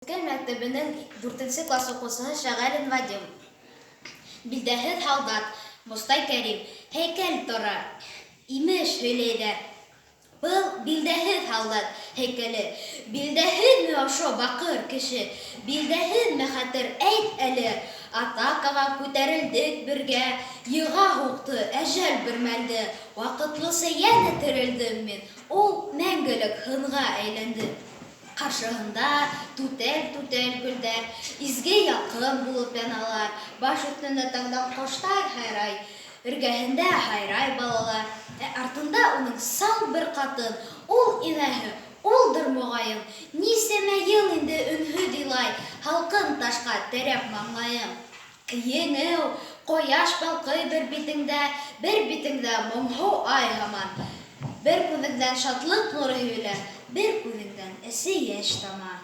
Үткән мәктәбенең дүртенсе класс уҡыусыһы Шәғәлин Вадим. Билдәһеҙ һалдат, Мостай Кәрим, һәйкәл тора, имеш, һөйләйҙәр. Был билдәһеҙ һалдат һәйкәле. Билдәһеҙме ошо баҡыр кеше? Билдәһеҙме хәтер, әйт әле? Атакаға күтәрелдек бергә, Йыға һуҡты әжәл бер мәлде. Ваҡытлыса йәнә терелдем мин, Ул мәңгелек һынға әйләнде. Ҡаршыһында түтәл-түтәл гөлдәр, Изге ялҡын булып яналар. Баш өҫтөндә таңдан ҡоштар һайрай, Эргәһендә һайрай балалар. Ә артында уның сал бер ҡатын, Ул инәһе, улдыр моғайын. Нисәмә йыл инде өнһөҙ илай, Һалҡын ташҡа терәп маңлайын. Еңеү, ҡояш балҡый бер битеңдә, Бер битеңдә моңһоу ай һыман. Бер күҙеңдән шатлыҡ нуры һибелә, Бер күҙеңдән әсе йәш тама.